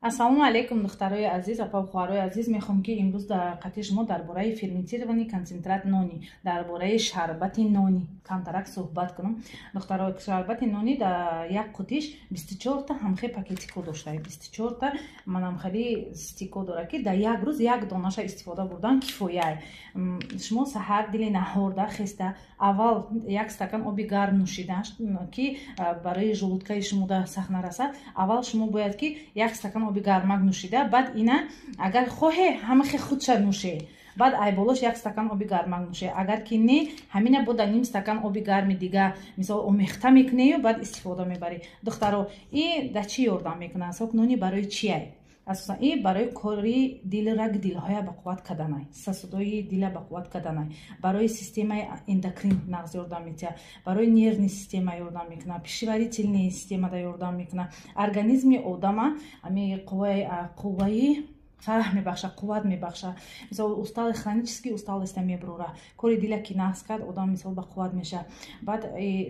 Ассалому алайкум, духтарои азиз, апа, хоҳарои азиз. Мехоҳам, ки имрӯз дар қатъи шумо дар бораи ферментированный концентрат нони, дар бораи шарбати нони камтарак суҳбат кунам. Духтаро, шарбати нони дар як қутиш 24-та ҳамхе пакетико дошта, 24-та манамхали стико дора, ки дар як рӯз як донаша истифода бурдан кифояй. Шумо саҳар дили наҳорда хеста, аввал як стакан оби гарм нӯшидан, ки барои желудкаи шумо да сахт нарасад. Аввал шумо бояд, ки як стакан оби гармак нӯшида, баъд ина, агар хоҳе, ҳамахе худша нӯше, баъд айболош як стакан оби гармак нӯше. Агар ки не, ҳамина бо дар ним стакан оби гарми дига, мисол, омехта мекунею, баъд истифода мебарӣ. Духтаро, и да чӣ ёрдам мекунад? Сок нони барои чиай? Асосан и барои кори дил, раги дилҳоя ба қувват карданай, сосудои дила ба қувват карданай, барои системаи эндокрин нағз ёрдам метиҳад, барои нервный система ёрдам мекунад, пищеварительный системада ёрдам мекунад, организми одама ами қувваи фараҳ мебахшад, қувват мебахшад. Мисол, устал, хронический усталость мебурора. Кори дила ки нағз кард, одам, мисол, ба қувват мешавад. Баъд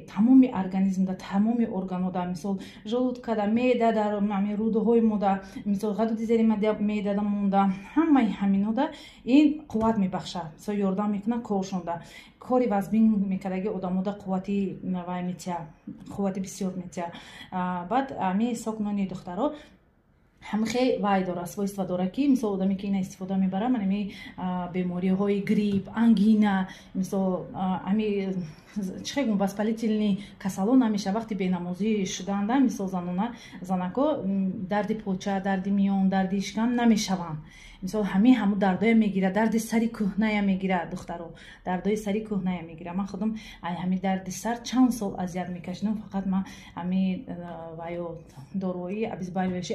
тамоми организмда, тамоми органода, мисол, желудкада, меъдада, рӯдаҳои мода, мисол, ғадуди зери меъдада монда, ҳамаи ҳаминода ин қувват мебахшад. Мисол, ёрдам мекунад коршонда. Кори вазбин мекардаги одамода қуввати вай метиҳад, қуввати бисёр метиҳад. Баъд ами сок нони, духтаро, ҳамхе вай дора, свойства дора, ки, мисол, одаме ки ина истифода мебара, манами бемориҳои грипп, ангина, мисол, ами чӣ хел гум, воспалительный касало намеша. Вақти бенамозӣ шуданда, мисол, занона, занако дарди поча, дарди миён, дарди шикам намешаванд. Мисол, ҳамин ҳаму дардоя мегирад, дарди сари кӯҳная мегирад. Духтаро, дардои сари кӯҳная мегирад. Ман худам ҳамин дарди сар чанд сол азият мекашидам. Фақат ман ҳами ваё доруҳои обезболивающий.